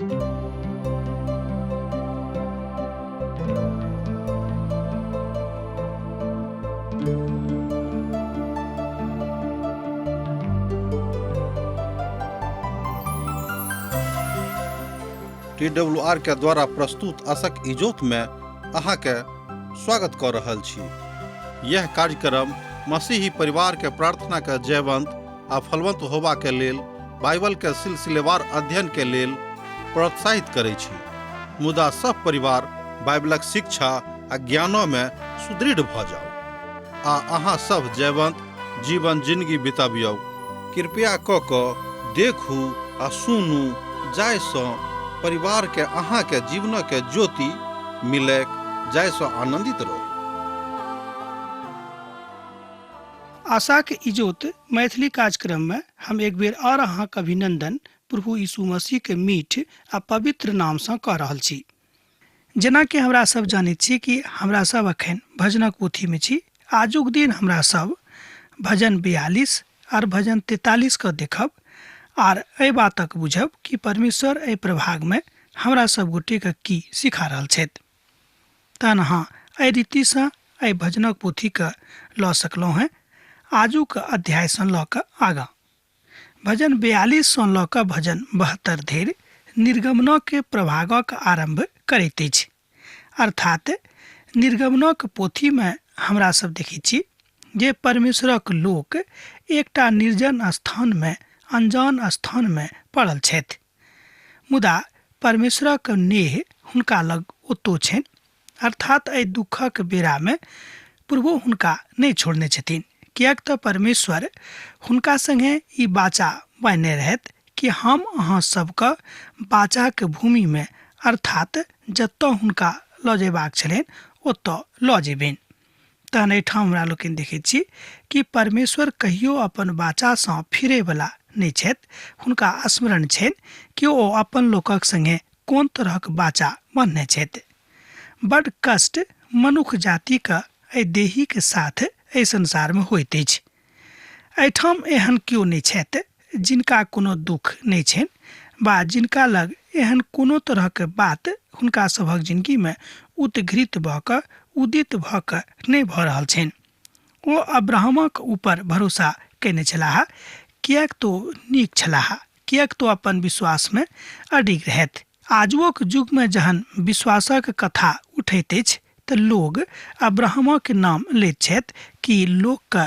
T W R के द्वारा प्रस्तुत असक इजोत में अहाँके स्वागत कऽ रहल छी। यह कार्यक्रम मसीही परिवार के प्रार्थना के जयवंत आ फलवंत होबा के लेल बाइबल के सिलसिलेवार अध्ययन के लेल प्रोत्साहित करै छी। मुदा सब परिवार बाइबलक शिक्षा आ ज्ञानो में सुदृढ़ भऽ जाउ आ अहाँ सब जयवंत जीवन जिंदगी बितबियौ। कृपया कऽ कऽ देखू आ सुनू जाहिसँ परिवारके अहाँके जीवनके ज्योति मिलैक जाहिसँ आनन्दित रहू। आशाक इजोत मैथिली कार्यक्रम में हम एक बेर और अहाँक अभिनंदन प्रभु यीशु मसीह के मीठ आ पवित्र नाम सँ कऽ रहल छी। जेना कि हमरा सब जानैत छी कि हमरा सब अखन भजनक पोथी में छी। आजुक दिन हमरा सब भजन 42 आर भजन 43 के देखब आर एहि बातक बुझब कि परमेश्वर एहि प्रभाग में हमरा सब गोटे के की सिखा रहल छथि। तहन अहाँ एहि रीतिसँ एहि भजनक पोथीके लऽ सकलहुँ हेँ। आजुक अध्यायसँ लऽ कऽ आगाँ भजन 42 सँ लऽ कऽ भजन 72 धरि निर्गमनक प्रभागक आरम्भ करैत अछि। अर्थात निर्गमनक पोथीमे हमरा सब देखै छी जे परमेश्वरक लोक एकटा निर्जन स्थानमे, अनजान स्थानमे पड़ल छथि, मुदा परमेश्वरक नेह हुनका लग ओतौ छनि। अर्थात एहि दुखक बेरामे प्रभु हुनका नहि छोड़ने छथिन, किएक तऽ परमेश्वर हुनका संगे ई वाचा बान्हने रहथि कि हम अहाँ सबके वाचाक भूमिमे, अर्थात जतऽ हुनका लऽ जयबाक छलनि ओतऽ लऽ जेबनि। तहन एहिठाम हमरा लोकनि देखैत छी कि परमेश्वर कहियो अपन वाचासँ फिरैवला नहि छथि। हुनका स्मरण छनि कि ओ अपन लोकक संगे कोन तरहक वाचा बान्हने छथि। बड कष्ट मनुख जातिक एहि देहीक साथ एहि संसारमे होइत अछि। एहिठाम एहन केओ नहि छथि जिनका कोनो दुख नहि छनि वा जिनका लग एहन कोनो तरहक बात हुनका सभक जिनगीमे उद्घृत भऽ कऽ उदित भऽ कऽ नहि भऽ रहल छनि। ओ अब्राहमक ऊपर भरोसा कयने छलाह, किएक तो नीक छलाह, किएक तो अपन विश्वासमे अडिग रहथि। आजुओक युगमे जहन विश्वासक कथा उठैत अछि तऽ लोग अब्राहमक नाम लैत छथि कि लोकके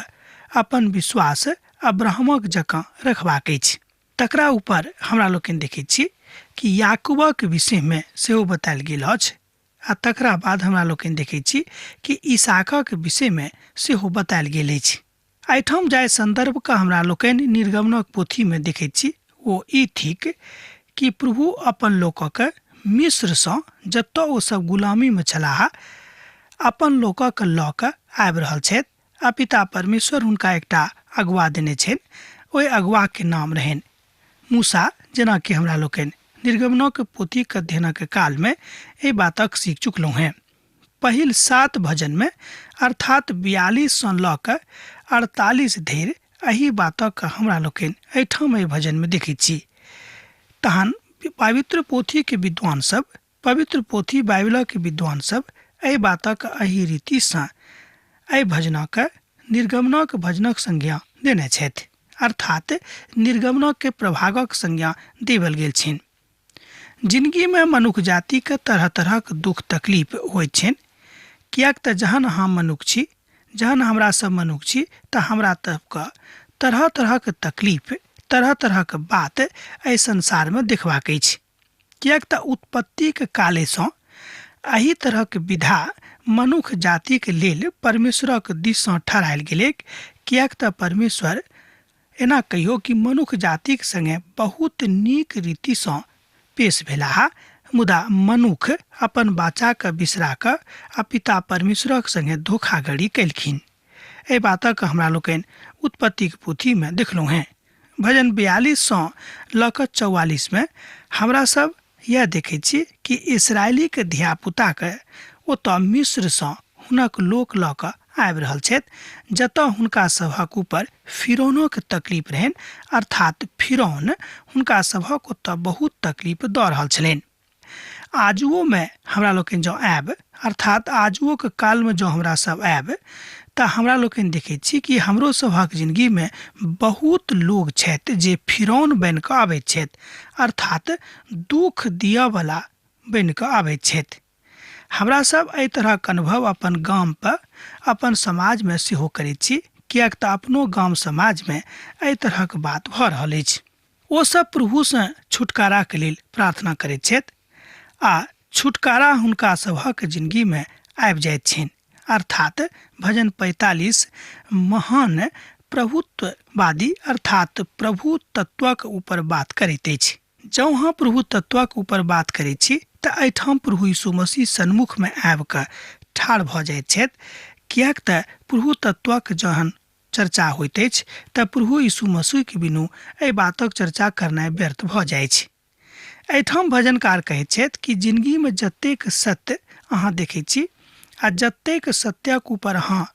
अपन विश्वास अब्राहमक जकाँ रखबाक अछि। तकरा ऊपर हमरा लोकनि देखैत छी कि याकूबक विषयमे सेहो बतायल गेल अछि आ तकरा बाद हमरा लोकनि देखैत छी कि इसाकक विषयमे सेहो बतायल गेल अछि। एहिठाम जाहि सन्दर्भके हमरा लोकनि निर्गमनक पोथीमे देखैत छी ओ ई थिक कि प्रभु अपन लोकक मिस्रसँ, जतऽ ओ सब गुलामीमे छलाह, अपन लोकक लऽ कऽ आबि रहल छथि आ पिता परमेश्वर हुनका एकटा अगुआ देने छनि। ओहि अगुआके नाम रहनि मूसा। जेना कि हमरा लोकनि निर्गमनक पोथीक अध्ययनक कालमे एहि बातक सीख चुकलहुँ हेँ। पहिल 7 भजनमे, अर्थात 42 सँ लऽ कऽ 48 धरि एहि बातक हमरा लोकनि एहिठाम एहि भजनमे देखैत छी। तहन पवित्र पोथीके विद्वान सब, पवित्र पोथी बाइबलक विद्वान सब एहि बातक एहि रीतिसँ एहि भजनक निर्गमनक भजनक संज्ञा देने छथि, अर्थात निर्गमनक प्रभागक संज्ञा देवल गेल छनि। जिनगीमे मनुख जातिके तरह तरहक दुख तकलीफ होइत छनि, किएक तऽ जहन अहाँ मनुख छी, जहन हमरा सब मनुख छी, तऽ हमरा सबके तरह तरहक तकलीफ, तरह तरहक बात एहि संसारमे देखबाक अछि। किएक तऽ उत्पत्तिक कालेसँ एहि तरहक विधा मनुख जातिक लेल परमेश्वरक दिससँ ठहरायल गेलैक। किएक तऽ परमेश्वर एना कहियो कि मनुख जातिक संगे बहुत नीक रीतिसँ पेश भेलाह, मुदा मनुख अपन वाचाके बिसरा कऽ आ पिता परमेश्वरक संगे धोखाधड़ी कयलखिन। एहि बातक हमरा लोकनि उत्पत्तिक पोथीमे देखलहुँ हेँ। भजन 42 सँ लऽ कऽ 44 मे हमरा सब यैह देखैत छी कि इस्राएलीक धियापुताके ओतऽ मिस्रसँ हुनक लोक लऽ कऽ आबि रहल छथि, जतऽ हुनका सभक ऊपर फिरौनक तकलीफ रहनि, अर्थात फिरौन हुनका सभक ओतऽ बहुत तकलीफ दऽ रहल छलनि। आजुओमे हमरा लोकनि जँ आयब, अर्थात आजुओके कालमे जँ हमरा सब आयब, तऽ हमरा लोकनि देखै छी कि हमरो सभक जिनगीमे बहुत लोग छथि जे फिरौन बनि कऽ आबैत छथि, अर्थात दुख दिअवला बनि कऽ आबैत छथि। हमरा सब एहि तरहक अनुभव अपन गाम पर, अपन समाजमे सेहो करैत छी, किएक तऽ अपनो गाम समाजमे एहि तरहक बात भऽ रहल अछि। ओ सब प्रभुसँ छुटकाराके लेल प्रार्थना करैत छथि आ छुटकारा हुनका सभक जिनगीमे आबि जाइत छनि। अर्थात भजन 45 महान प्रभुत्ववादी अर्थात प्रभु तत्वक ऊपर बात करैत अछि। जँ अहाँ प्रभु तत्वक ऊपर बात करैत छी तऽ एहिठाम प्रभु यीशु मसीह सन्मुखमे आबि कऽ ठाढ़ भऽ जाइत छथि, किएक तऽ प्रभु तत्वक जहन चर्चा होइत अछि तऽ प्रभु यीशु मसीहके बिनु एहि बातक चर्चा करनाइ व्यर्थ भऽ जाइत। एहिठाम भजनकार कहैत छथि कि जिनगीमे जतेक सत्य अहाँ देखैत छी आ जतेक सत्यक ऊपर अहाँ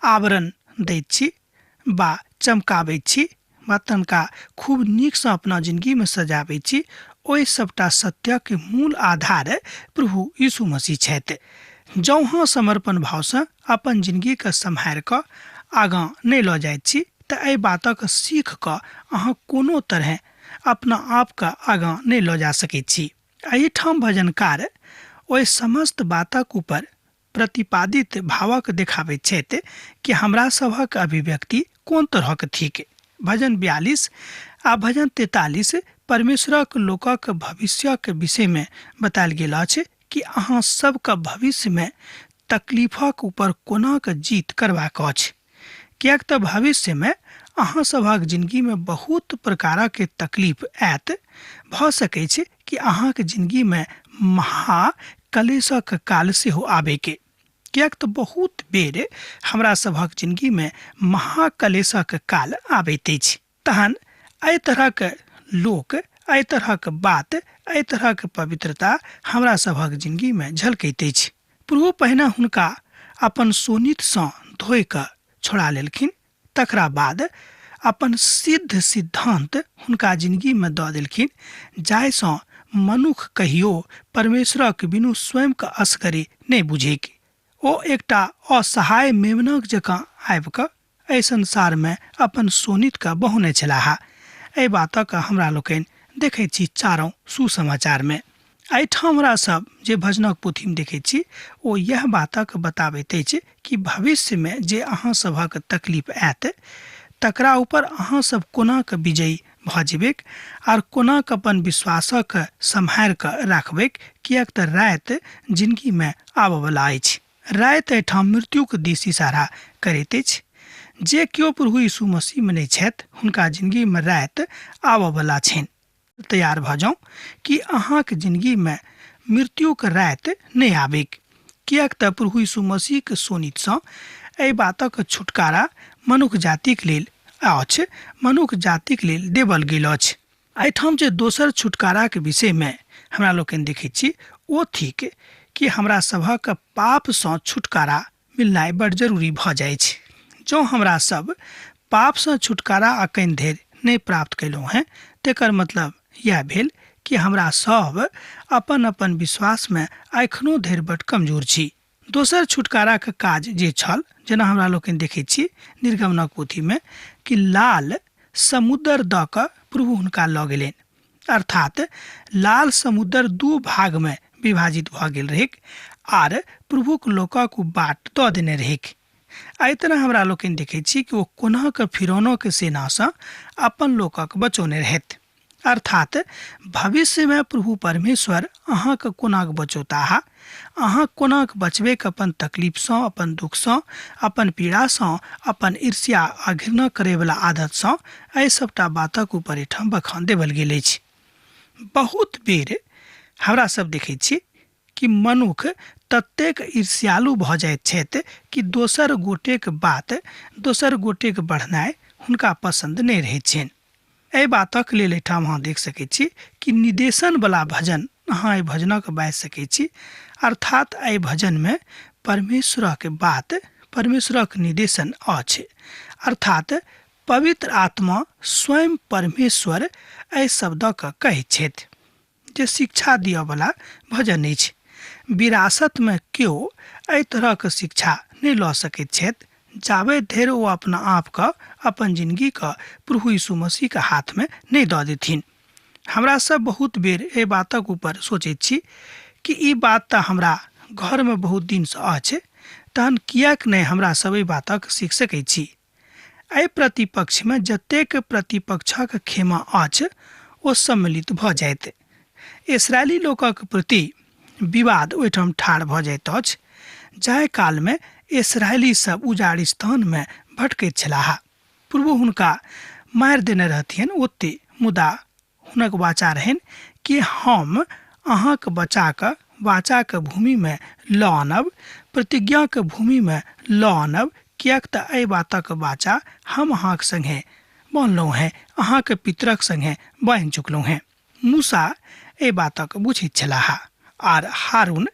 आवरण दैत छी बा चमकाबैत छी बा तनका खूब नीकसँ अपना जिनगीमे सजाबैत छी, ओहि सबटा सत्यक मूल आधार प्रभु यीशु मसीह छथि। जँ अहाँ समर्पण भावसँ अपन जिनगीके सम्हारि कऽ आगाँ नहि लऽ जाइत छी तऽ एहि बातक सीख कऽ अहाँ कोनो तरहे अपना आपके आगाँ नहि लऽ जा सकैत छी। एहिठाम भजनकार ओहि समस्त बातक ऊपर प्रतिपादित भावक देखाबैत छथि कि हमरा सभक अभिव्यक्ति कोन तरहक थिक। भजन 42 आ भजन 43 परमेश्वरक लोकक भविष्यक विषयमे बतायल गेल अछि कि अहाँ सबके भविष्यमे तकलीफक ऊपर कोना कऽ जीत करबाक अछि, किएक तऽ भविष्यमे अहाँ सभक जिनगीमे बहुत प्रकारक तकलीफ आयत। भऽ सकै छै कि अहाँके जिनगीमे महाकलेशक काल सेहो आबैके, किएक तऽ बहुत बेर हमरा सभक जिनगीमे महाकलेशक काल आबैत अछि। तहन एहि तरहक लोक, एहि तरहक बात, एहि तरहक पवित्रता हमरा सभक जिनगीमे झलकैत अछि। प्रभु पहिने हुनका अपन शोणितसँ धोइ कऽ छोड़ा लेलखिन, तकरा बाद अपन सिद्ध सिद्धांत हुनका जिनगीमे दऽ देलखिन, जाहिसँ मनुख कहियो परमेश्वरक बिनु स्वयंके असगरे नहि बुझैक। ओ एकटा असहाय मेमनाक जकाँ आबि कऽ एहि संसारमे अपन शोणितके बहौने छलाह। एहि बातक हमरा लोकनि देखैत छी चारू सुसमाचारमे। एहिठाम हमरा सब जे भजनक पोथीमे देखैत छी ओ इएह बातक बताबैत अछि कि भविष्यमे जे अहाँ सभक तकलीफ आयत तकरा ऊपर अहाँ सब कोना कऽ विजयी भऽ जेबैक आर कोना कऽ अपन विश्वासक सम्हारि कऽ राखबैक, किएक तऽ राति जिनगीमे आबऽवला अछि। राति एहिठाम मृत्युक दिस इशारा करैत अछि। जे केओ प्रभु यीशु मसीहमे नहि छथि हुनका जिनगीमे राति आबऽवला छनि। तैयार भऽ जाउ कि अहाँके जिनगीमे मृत्युक राति नहि आबैक, किएक तऽ प्रभु यीशु मसीहके शोणितसँ एहि बातक छुटकारा मनुख जातिक लेल अछि, मनुख जातिक लेल देबल गेल अछि। एहिठाम जे दोसर छुटकाराके विषयमे हमरा लोकनि देखैत छी ओ थिक कि हमरा सभक पापसँ छुटकारा मिलनाइ बड़ जरूरी भऽ जाइ छै। जँ हमरा सब पापसँ छुटकारा अखन धरि नहि प्राप्त कयलहुँ हेँ तेकर मतलब इएह भेल कि हमरा सब अपन अपन विश्वासमे एखनो धरि बड़ कमजोर छी। दोसर छुटकाराके काज जे छल, जेना हमरा लोकनि देखैत छी निर्गमनक पोथीमे कि लाल समुद्र दऽ कऽ प्रभु हुनका लऽ गेलनि, अर्थात लाल समुद्र दू भागमे विभाजित भऽ गेल रहैक आर प्रभुक लोकक ओ बाट दऽ देने रहैक। एहि तरह हमरा लोकनि देखैत छी कि ओ कोना कऽ फिरौनोके सेनासँ अपन लोकक बचौने रहथि, अर्थात भविष्यमे प्रभु परमेश्वर अहाँके कोना कऽ बचौताह, अहाँ कोना कऽ बचबैक अपन तकलीफसँ, अपन दुःखसँ, अपन पीड़ासँ, अपन ईर्ष्या आ घृणा करैवला आदतसँ, एहि सबटा बातक ऊपर एहिठाम बखान देबल गेल अछि। बहुत बेर हमरा सब देखैत छी कि मनुख ततेक ईर्ष्यालु भऽ जाइत छथि कि दोसर गोटेक बात, दोसर गोटेक बढ़नाइ हुनका पसन्द नहि रहैत छनि। एहि बातक लेल एहिठाम अहाँ देख सकैत छी कि निदेशनवला भजन अहाँ एहि भजनक बाजि सकैत छी, अर्थात एहि भजनमे परमेश्वरक बात परमेश्वरक निर्देशन अछि। अर्थात पवित्र आत्मा स्वयं परमेश्वर एहि शब्दक कहैत छथि जे शिक्षा दिअवला भजन अछि। विरासतमे केओ एहि तरहक शिक्षा नहि लऽ सकैत छथि जाबे धरि ओ अपना आपके अपन जिंदगीके प्रभु यीशु मसीहके हाथमे नहि दऽ देथिन। हमरा सब बहुत बेर एहि बातक ऊपर सोचैत छी कि ई बात तऽ हमरा घरमे बहुत दिनसँ अछि, तहन किएक नहि हमरा सब एहि बातक सीख सकैत छी। एहि प्रतिपक्षमे जतेक प्रतिपक्षक खेमा अछि ओ सम्मिलित भऽ जाइत। इसराइली लोकक प्रति विवाद ओहिठाम ठाढ़ भऽ जाइत अछि जाहि कालमे इसराइली सब उजाड़ स्थानमे भटकैत छलाह। प्रभु हुनका मारि देने रहथिन ओते, मुदा हुनक वाचा रहनि कि हम अहाँके बचा कऽ वाचाके भूमिमे लऽ आनब, प्रतिज्ञाके भूमिमे लऽ आनब, किएक तऽ एहि बातक वाचा हम अहाँके संगे बान्हलहुँ हेँ, अहाँके पितरक संगे बान्हि चुकलहुँ हेँ। मूसा एहि बातक बुझैत छलाह आर हारून,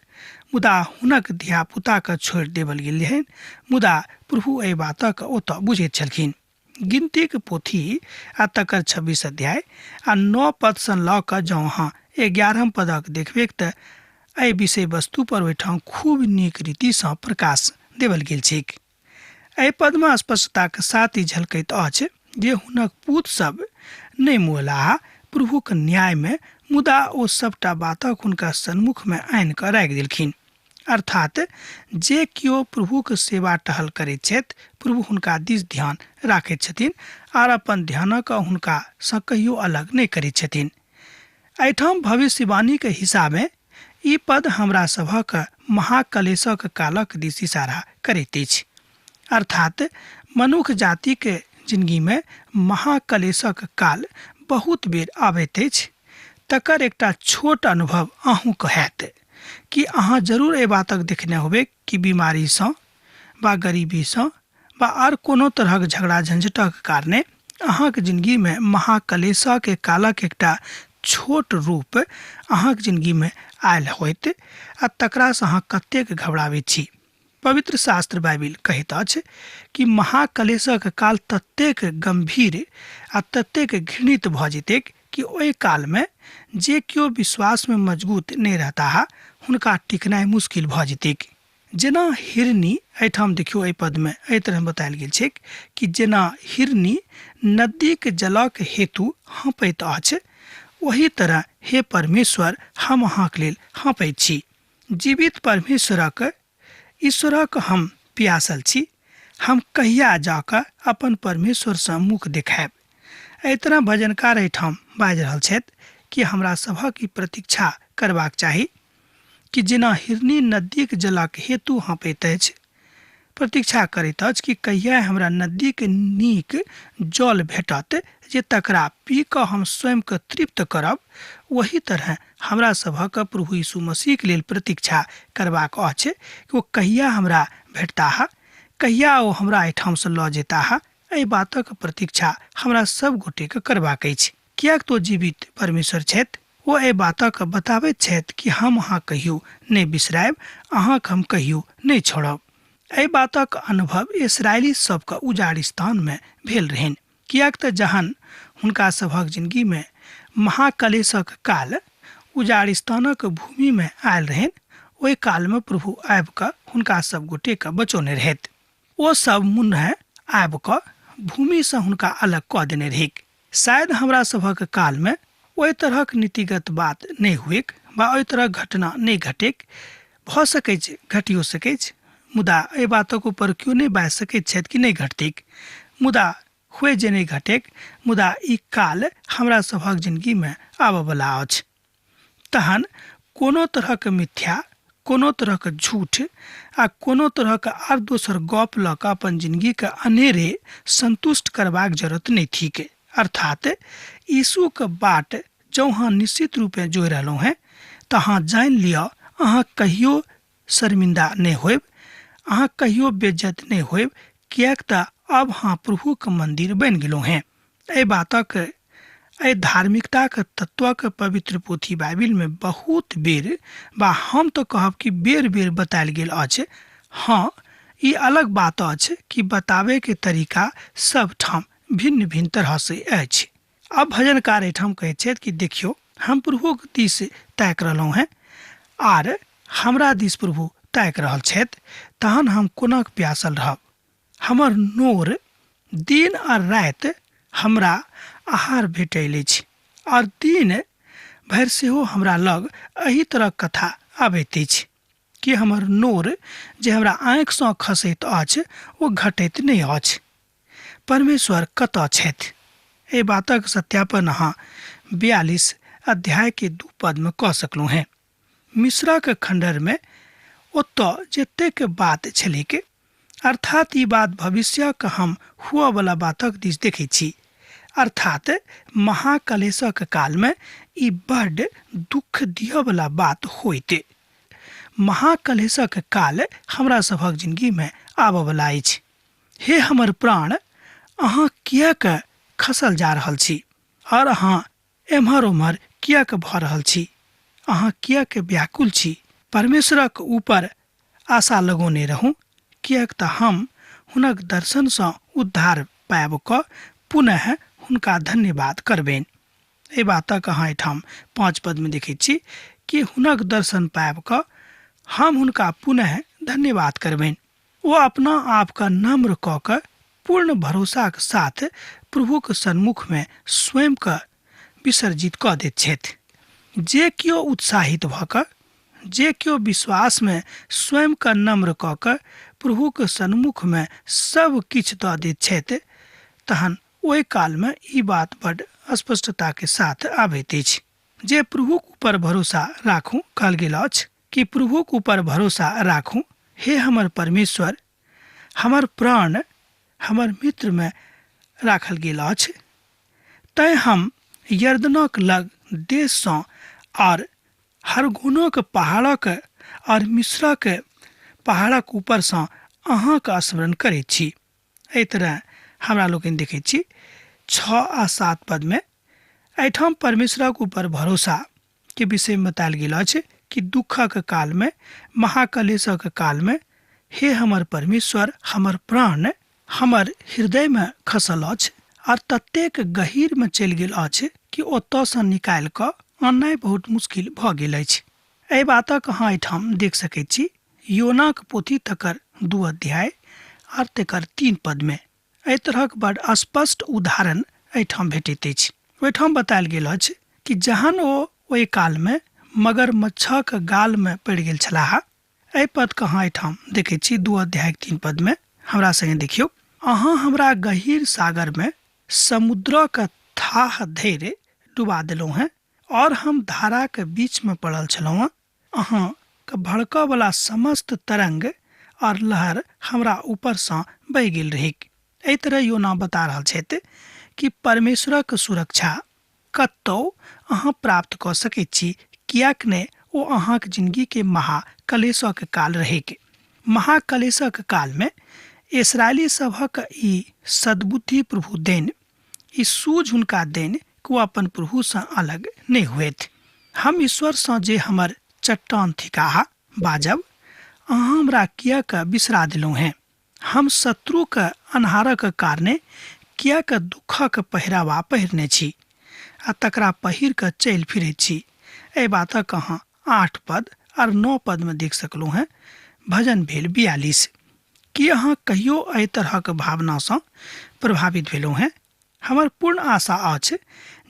मुदा हुनक धियापुताके छोड़ि देवल गेल रहनि, मुदा प्रभु एहि बातक ओतऽ बुझैत छलखिन। गिनतीक पोथी आ तकर 26 अध्याय आ 9 पदसँ लऽ कऽ जँ अहाँ 11 पदक देखबेक तऽ एहि विषय वस्तु पर ओहिठाम खूब नीक रीतिसँ प्रकाश देवल गेल छैक। एहि पदमे स्पष्टताक साथ ई झलकैत अछि जे हुनक पूत सब नहि मुअलाह प्रभुक न्यायमे, मुदा ओ सबटा बातक हुनका सन्मुखमे आनि कऽ राखि देलखिन। अर्थात जे केओ प्रभुक सेवा टहल करैत छथि प्रभु हुनका दिस ध्यान राखैत छथिन आर अपन ध्यानक हुनका सँ कहियो अलग नहि करैत छथिन। एहिठाम भविष्यवाणीक हिसाबे ई पद हमरा सभक महाकलेशक कालक दिस इशारा करैत अछि। अर्थात मनुख जातिके जिंदगीमे महाकलेशक काल बहुत बेर आबैत अछि। तकर एकटा छोट अनुभव अहूँके हैत कि अहाँ जरूर एहि बातक देखने होबै कि बीमारीसँ वा गरीबीसँ वा आर कोनो तरहक झगड़ा झंझटक कारणे अहाँके जिंदगीमे महाकलेशक कालक एकटा छोट रूप अहाँके जिंदगीमे आयल होइत आ तकरासँ अहाँ कतेक घबराबैत छी। पवित्र शास्त्र बाइबिल कहैत अछि कि महाकलेशक काल ततेक गंभीर आ ततेक घृणित भऽ जेतैक कि ओहि कालमे जे केओ विश्वासमे मजबूत नहि रहताह हुनका टिकनाइ मुश्किल भऽ जेतैक। जेना हिरनी, एहिठाम देखियौ एहि पदमे एहि तरह बतायल गेल छैक कि जेना हिरनी नदीक जलक हेतु हँपैत अछि ओही तरह हे परमेश्वर हम अहाँके लेल हँपैत छी। जीवित परमेश्वरक ईश्वरक हम प्यासल छी, हम कहिया जाकऽ अपन परमेश्वरसँ मुख देखायब। एहि तरह भजनकार एहिठाम बाजि रहल छथि कि हमरा सभक ई प्रतीक्षा करबाक चाही कि जेना हिरनी नदीक जलक हेतु हँपैत अछि, प्रतीक्षा करैत अछि कि कहिया हमरा नदीक नीक जल भेटत जे तकरा पी कऽ हम स्वयंके तृप्त करब, ओही तरह हमरा सभक प्रभु यीशु मसीहके लेल प्रतीक्षा करबाक अछि कि ओ कहिया हमरा भेटताह, कहिया ओ हमरा एहिठामसँ लऽ जेताह। एहि बातक प्रतीक्षा हमरा सब गोटेके करबाक अछि, किएक तो जीवित परमेश्वर छथि। ओ एहि बातक बताबैत छथि कि हम अहाँ कहियो नहि बिसरायब, अहाँके हम कहियो नहि छोड़ब। एहि बातक अनुभव इसराइली सबके उजाड़ स्थानमे भेल रहनि, किएक तऽ जहन हुनका सभक जिंदगीमे महाकलेशक काल उजाड़ स्थानक भूमिमे आयल रहनि ओहि कालमे प्रभु आबि कऽ हुनका सब गोटेके बचौने रहथि। ओ सब मुन्ह आबि कऽ भूमिसँ हुनका अलग कऽ देने रहैक। शायद हमरा सभक कालमे ओहि तरहक नीतिगत बात नहि हुएक वा ओहि तरहक घटना नहि घटेक, भऽ सकैछ घटियो सकैछ, मुदा एहि बातक ऊपर केओ नहि बाजि सकैत छथि कि नहि घटतैक। मुदा हुए जे नहि घटेक, मुदा ई काल हमरा सभक जिंदगीमे आबऽवला अछि। तहन कोनो तरहक मिथ्या, कोनो तरहक झूठ आ कोनो तरहक आर दोसर गप लऽ कऽ अपन जिंदगीके अनेरे संतुष्ट करबाक जरूरत नहि थिक। अर्थात यीशुके बाट जँ अहाँ निश्चित रूपे जोहि रहलहुँ हेँ तऽ अहाँ जानि लिअ अहाँ कहियो शर्मिंदा नहि होयब, अहाँ कहियो बेइज्जत नहि होयब, किएक तऽ अब अहाँ प्रभुके मंदिर बनि गेलहुँ हेँ। एहि बातक, एहि धार्मिकताक तत्वक पवित्र पोथी बाइबिलमे बहुत बेर वा हम तऽ कहब कि बेर बेर बतायल गेल अछि। हँ, ई अलग बात अछि कि बताबे के तरीका सब ठाम भिन्न भिन्न तरह से अछि। अब भजनकार एहिठाम कहै छथि कि देखियौ, हम प्रभुक दिस ताकि रहलहुँ हेँ आर हमरा दिस प्रभु ताकि रहल छथि, तहन हम कोना प्यासल रहब। हमर नोर दिन आ राति हमरा आहार भेटल अछि और दिन भरि सेहो हमरा लग एहि तरहक कथा आबैत अछि कि हमर नोर जे हमरा आँखिसँ खसैत अछि ओ घटैत नहि अछि। परमेश्वर कतऽ छथि? एहि बातक सत्यापन अहाँ 42 अध्याय के 2 पद में कऽ सकलहुँ हेँ। मिश्राक खंडर में ओतऽ जतेक बात छलैक, अर्थात ई बात भविष्यक हम हुअ वाला बातक दिस देखै छी, अर्थात महाकलेशक काल में ई बड्ड दुख दिअ वाला बात होइत। महाकलेशक काल हमरा सभक जिंदगी में आबऽ वाला अछि। हे हमर प्राण, अहाँ किएक खसल जा रहल छी और अहाँ एम्हर ओम्हर किएक भऽ रहल छी? अहाँ किएक व्याकुल छी? परमेश्वरक ऊपर आशा लगौने रहू, किएक तऽ हम हुनक दर्शनसँ उद्धार पाबि कऽ पुनः हुनका धन्यवाद करबनि। एहि बातक अहाँ एहिठाम 5 पद में देखैत छी कि हुनक दर्शन पाबि कऽ हम हुनका पुनः धन्यवाद करबनि। ओ अपना आपके नम्र कऽ कऽ पूर्ण भरोसाक साथ प्रभुक सन्मुख में स्वयं के विसर्जित कऽ दैत छथि। जे केओ उत्साहित भऽ कऽ, जे केओ विश्वास में स्वयं के नम्र कऽ कऽ प्रभुक सन्मुख में सब किछु दऽ दैत छथि, तहन ओहि काल में ई बात बड स्पष्टता के साथ आबैत अछि। जे प्रभुक ऊपर भरोसा राखू, कहल गेल अछि कि प्रभुक ऊपर भरोसा राखू, हे हमर परमेश्वर, हमर प्राण हमर मित्र में राखल गेल अछि। तैं हम यर्दनक लग देशसँ आर हरगोनक पहाड़क और मिश्रक पहाड़क ऊपरसँ अहाँक स्मरण करैत छी। एहि तरह हमरा लोकनि देखैत छी 6 आ 7 पद में एहिठाम परमेश्वरक ऊपर भरोसा के विषय में बतायल गेल अछि कि दुखक काल में, महाकलेशक काल में, हे हमर परमेश्वर, हमर प्राण हमर हृदय में खसल अछि और ततेक गहीर में चलि गेल अछि कि ओतऽसँ निकालि कऽ आननाइ बहुत मुश्किल भऽ गेल अछि। एहि बातक अहाँ एहिठाम देख सकैत छी योनाक पोथी तकर 2 अध्याय और तकर 3 पद में एहि तरहक बड स्पष्ट उदाहरण एहिठाम भेटैत अछि। ओहिठाम बतायल गेल अछि कि जहन ओ ओहि काल में मगरमच्छक गाल में पड़ि गेल छलाह। एहि पद के अहाँ एहिठाम देखैत छी 2 अध्याय 3 पद में। हमरा संगे देखियौ, अहाँ हमरा गहीर सागर में समुद्रक थाह धरि डुबा देलहुँ हेँ और हम धाराक बीच में पड़ल छलहुँ हेँ। अहाँ के भड़कऽ वाला समस्त तरंग और लहर हमरा ऊपर सँ बहि गेल रहैक। एहि तरह योना बता रहल छथि कि परमेश्वरक सुरक्षा कतौ अहाँ प्राप्त कऽ सकैत छी, किएक ने ओ अहाँक जिंदगी के महाकलेशक काल रहैक। महाकलेशक काल में इसराइली सभक ई सद्बुद्धि प्रभु देन, ई सूझ हुनका देन कि ओ अपन प्रभु सँ अलग नहि होथि। हम ईश्वर सँ जे हमर चट्टान थिकाह बाजब, अहाँ हमरा किएक बिसरा देलहुँ हेँ? हम शत्रुक अन्हारक कारणे किएक दुःखक पहिरावा पहिरने छी आ तकरा पहिर कऽ चलि फिरैत छी? एहि बातक अहाँ 8 पद और 9 पद में देख सकलहुँ हेँ। भजन भेल 42। की अहाँ कहियो एहि तरहक भावनासँ प्रभावित भेलहुँ हेँ? हमर पूर्ण आशा अछि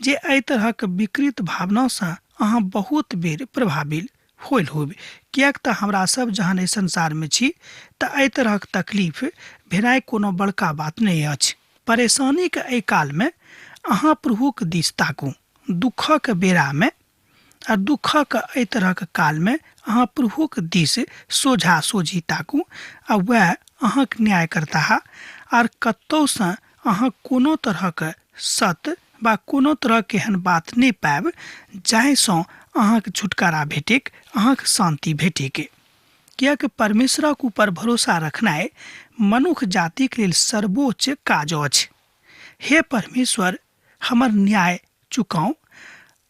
जे एहि तरहक विकृत भावनासँ अहाँ बहुत बेर प्रभावित होइल होब, किएक तऽ हमरा सब जहन एहि संसार में छी तऽ एहि तरहक तकलीफ भेनाइ कोनो बड़का बात नहि अछि। परेशानीक एहि काल में अहाँ प्रभुक दिस ताकू। दुखक बेरा में आ दुखक एहि तरहक काल में अहाँ प्रभुक दिस सोझा सोझी ताकू आ वएह अहाँक न्याय करताह आर कतौसँ अहाँ कोनो तरहक सत वा कोनो तरहक एहन बात नहि पायब जाहिसँ अहाँक छुटकारा भेटैक, अहाँक शान्ति भेटैक। किएक परमेश्वरक ऊपर भरोसा रखनाइ मनुख जातिक लेल सर्वोच्च काज अछि। हे परमेश्वर, हमर न्याय चुकाउ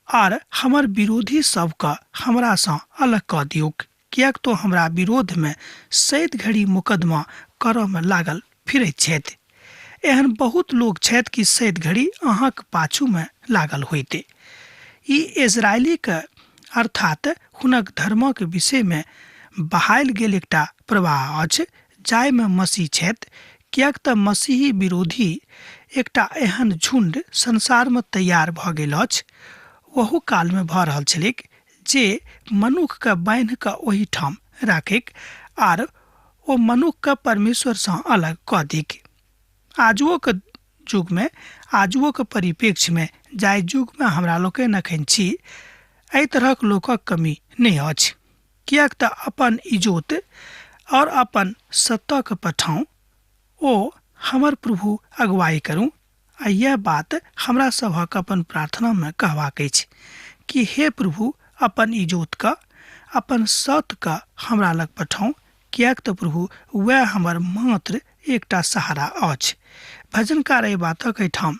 आर हमर विरोधी सबके हमरासँ अलग कऽ दियौक, किएक तो हमरा विरोधमे सैत घड़ी मुकदमा करऽमे लागल फिरैत छथि। एहन बहुत लोक छथि कि सैत घड़ी अहाँक पाछूमे लागल होइते। ई इजरायलीके अर्थात हुनक धर्मक विषयमे बहायल गेल एकटा प्रवाह अछि जाहिमे मसीह छथि, किएक तऽ मसीही विरोधी एकटा एहन झुण्ड संसारमे तैयार भऽ गेल अछि, ओहू कालमे भऽ रहल छलैक जे मनुखके बान्हि कऽ ओहिठाम राखैक आर ओ मनुखके परमेश्वरसँ अलग कऽ दैक। आजुओके युगमे, आजुओके परिप्रेक्ष्यमे, जाहि युगमे हमरा लोकनि एखन छी, एहि तरहक लोकक कमी नहि अछि, किएक तऽ अपन इजोत और अपन सत्ताके पठाउ ओ हमर प्रभु अगुवाई करू। आ यह बात हमरा सभक अपन प्रार्थनामे कहबाक अछि कि हे प्रभु, अपन इजोतके, अपन सतके हमरा लग पठाउ, किएक तऽ प्रभु वएह हमर मात्र एकटा सहारा अछि। भजनकार एहि बातक एहिठाम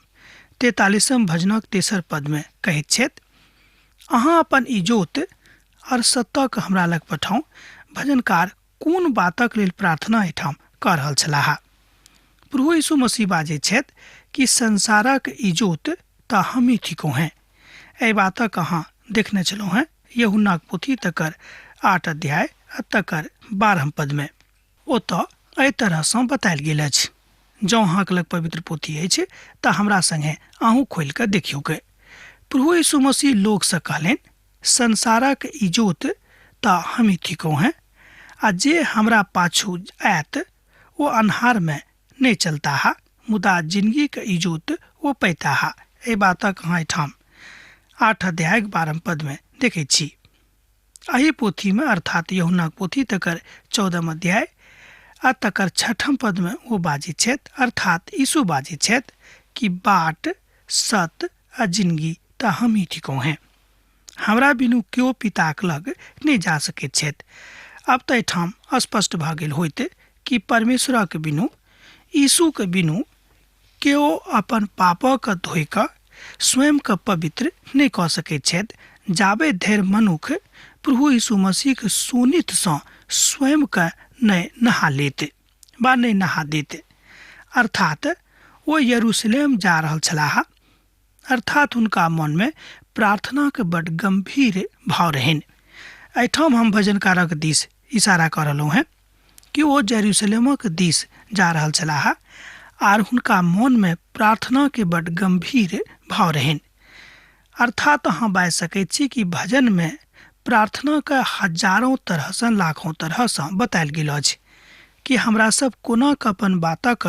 43 भजनक 3 पदमे कहैत छथि, अहाँ अपन इजोत और सत्ताके हमरा लग पठाउ। भजनकार कोन बातक लेल प्रार्थना एहिठाम कऽ रहल छलाह? प्रभु यीशु मसीह बाजै छथि कि संसारक इजोत तऽ हमही थिकहुँ हेँ। एहि बातक अहाँ देखने छलहुँ हेँ यूहन्नाक पोथी तकर 8 अध्याय आ तकर 12 पदमे। ओतऽ एहि तरहसँ बतायल गेल अछि। जँ अहाँके लग पवित्र पोथी अछि तऽ हमरा सङ्गे अहूँ खोलि कऽ देखियौक। प्रभु यीशु मसीह लोकसँ कहलनि, संसारक इजोत तऽ हमही थिकहुँ हेँ, आ जे हमरा पाछू आयत ओ अन्हारमे नहि चलताह, मुदा जिनगीके इजोत ओ पैताह। एहि बातक अहाँ एहिठाम 8 अध्यायक 12 पदमे देखैत छी। एहि पोथीमे अर्थात यूहन्नाक पोथी तकर 14 अध्याय आ तकर 6 पदमे ओ बाजैत छथि, अर्थात यीशु बाजैत छथि कि बाट, सत आ जिनगी तऽ हमही थिकहुँ हेँ, हमरा बिनु केओ पिताक लग नहि जा सकैत छथि। अब तऽ एहिठाम स्पष्ट भऽ गेल होइत कि परमेश्वरक बिनु, यीशुके बिनु केओ अपन पापक धोइ कऽ स्वयंके पवित्र नहि कऽ सकैत छथि, जाबे धरि मनुख प्रभु यीशु मसीहके शोणितसँ स्वयंके नहि नहा लेत वा नहि नहा देत। अर्थात ओ यरूशलेम जा रहल छलाह, अर्थात हुनका मनमे प्रार्थनाके बड गंभीर भाव रहनि। एहिठाम हम भजनकारक दिस इशारा कऽ रहलहुँ हेँ कि ओ जेरूशलेमक दिस जा रहल छलाह आर हुनका मनमे प्रार्थनाके बड गंभीर भाव रहनि। अर्थात अहाँ बाजि सकैत छी कि भजनमे प्रार्थनाके हजारों तरहसँ, लाखों तरहसँ बतायल गेल अछि कि हमरा सब कोना कऽ अपन बातक,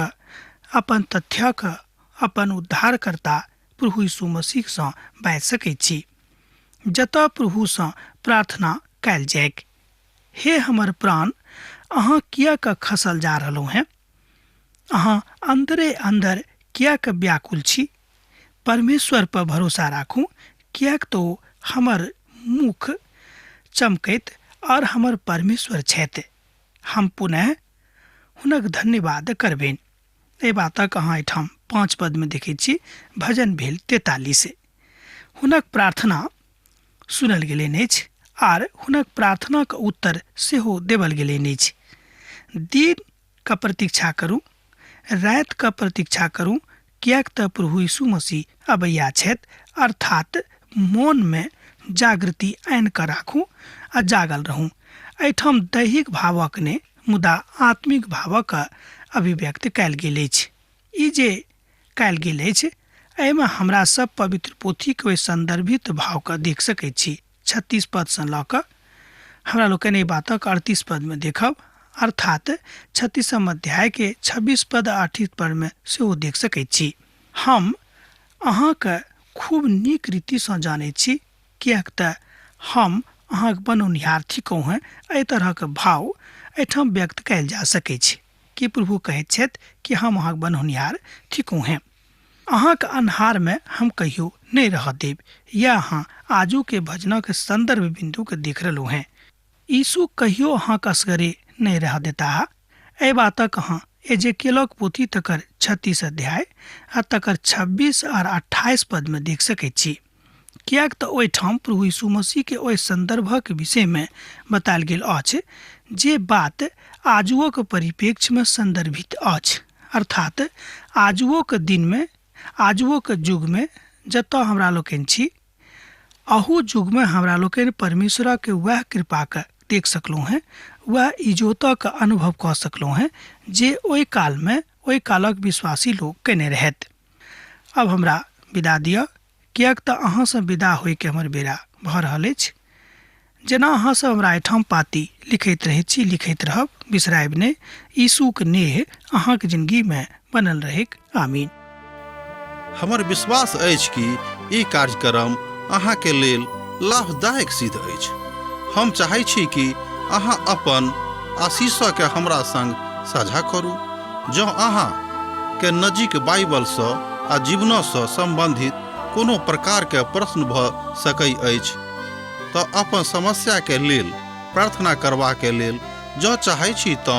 अपन तथ्यक, अपन उद्धारकर्ता प्रभु यीशु मसीहसँ बाजि सकैत छी, जतऽ प्रभुसँ प्रार्थना कयल जाइक। हे हमर प्राण, अहाँ किएक खसल जा रहलहुँ हेँ? अहाँ अन्दरे अन्दर किएक व्याकुल छी? परमेश्वर पर भरोसा राखू, किएक तो हमर मुख चमकैत और हमर परमेश्वर छथि। हम पुनः हुनक धन्यवाद करबनि। एहि बातक अहाँ एहिठाम 5 पदमे देखैत छी। भजन भेल 43। हुनक प्रार्थना सुनल गेलनि अछि आर हुनक प्रार्थनाक उत्तर सेहो देवल गेलनि अछि। दिन का प्रतीक्षा करू, राति का प्रतीक्षा करू, किएक तऽ प्रभु यीशु मसीह अबैया छथि। अर्थात मोनमे जागृति आनि कऽ राखू आ जागल रहू। एहिठाम दैहिक भावक नहि, मुदा आत्मिक भावक अभिव्यक्त कयल गेल अछि। ई जे कयल गेल अछि एहिमे हमरा सब पवित्र पोथीके ओहि सन्दर्भित भावके देख सकैत छी। 36 पदसँ लऽ कऽ हमरा लोकनि एहि बातक 38 पदमे देखब, अर्थात 36 अध्यायके 26 पद 38 पदमे सेहो देख सकैत छी। हम अहाँके खूब नीक रीतिसँ जानैत छी, किएक तऽ हम अहाँके बनौनिहार थिकहुँ हेँ। एहि तरहक भाव एहिठाम व्यक्त कयल जा सकैत छै कि प्रभु कहैत छथि कि हम अहाँके बनौनिहार थिकहुँ हेँ, अहाँके अन्हारमे हम कहियो नहि रहऽ देब। यह अहाँ आजूके भजनक संदर्भ बिन्दुके देख रहलहुँ हेँ। यीशु कहियो अहाँके असगरे नहि रह देताह। एहि बातक अहाँ एजेकियलक पोथी तकर 36 अध्याय आ तकर 26 और 28 पदमे देख सकैत छी। किएक तऽ ओहिठाम प्रभु यीशु मसीहके ओहि सन्दर्भक विषयमे बतायल गेल अछि जे बात आजुओक परिप्रेक्ष्यमे सन्दर्भित अछि। अर्थात आजुओक दिनमे, आजुओक युगमे जतऽ हमरा लोकनि छी, अहू युगमे हमरा लोकनि परमेश्वरक वएह कृपाके देख सकलहुँ हेँ, वएह इजोतक अनुभव कऽ सकलहुँ हेँ जे ओहि कालमे ओहि कालक विश्वासी लोक कयने रहथि। आब हमरा विदा दिअ, किएक तऽ अहाँसँ विदा होइके हमर बेरा भऽ रहल अछि। जेना अहाँ सब हमरा एहिठाम पाती लिखैत रहैत छी, लिखैत रहब, बिसरायब नहि। यीशुक नेह अहाँक जिनगीमे बनल रहैक। आमीन। हमर विश्वास अछि कि ई कार्यक्रम अहाँके लेल लाभदायक सिद्ध अछि। हम चाहै छी कि अहाँ अपन आशीषके हमरा संग साझा करू। जँ अहाँ के नजीक बाइबलसँ आ जीवनसँ सम्बन्धित कोनो प्रकारके प्रश्न भऽ सकै अछि तऽ अपन समस्याके लेल प्रार्थना करबाके लेल जँ चाहै छी तँ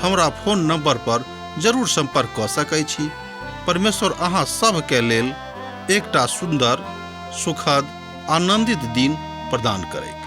हमरा फोन नंबर पर जरूर सम्पर्क कऽ सकै छी। परमेश्वर अहाँ सभके लेल एकटा सुन्दर, सुखद, आनन्दित दिन प्रदान करैत।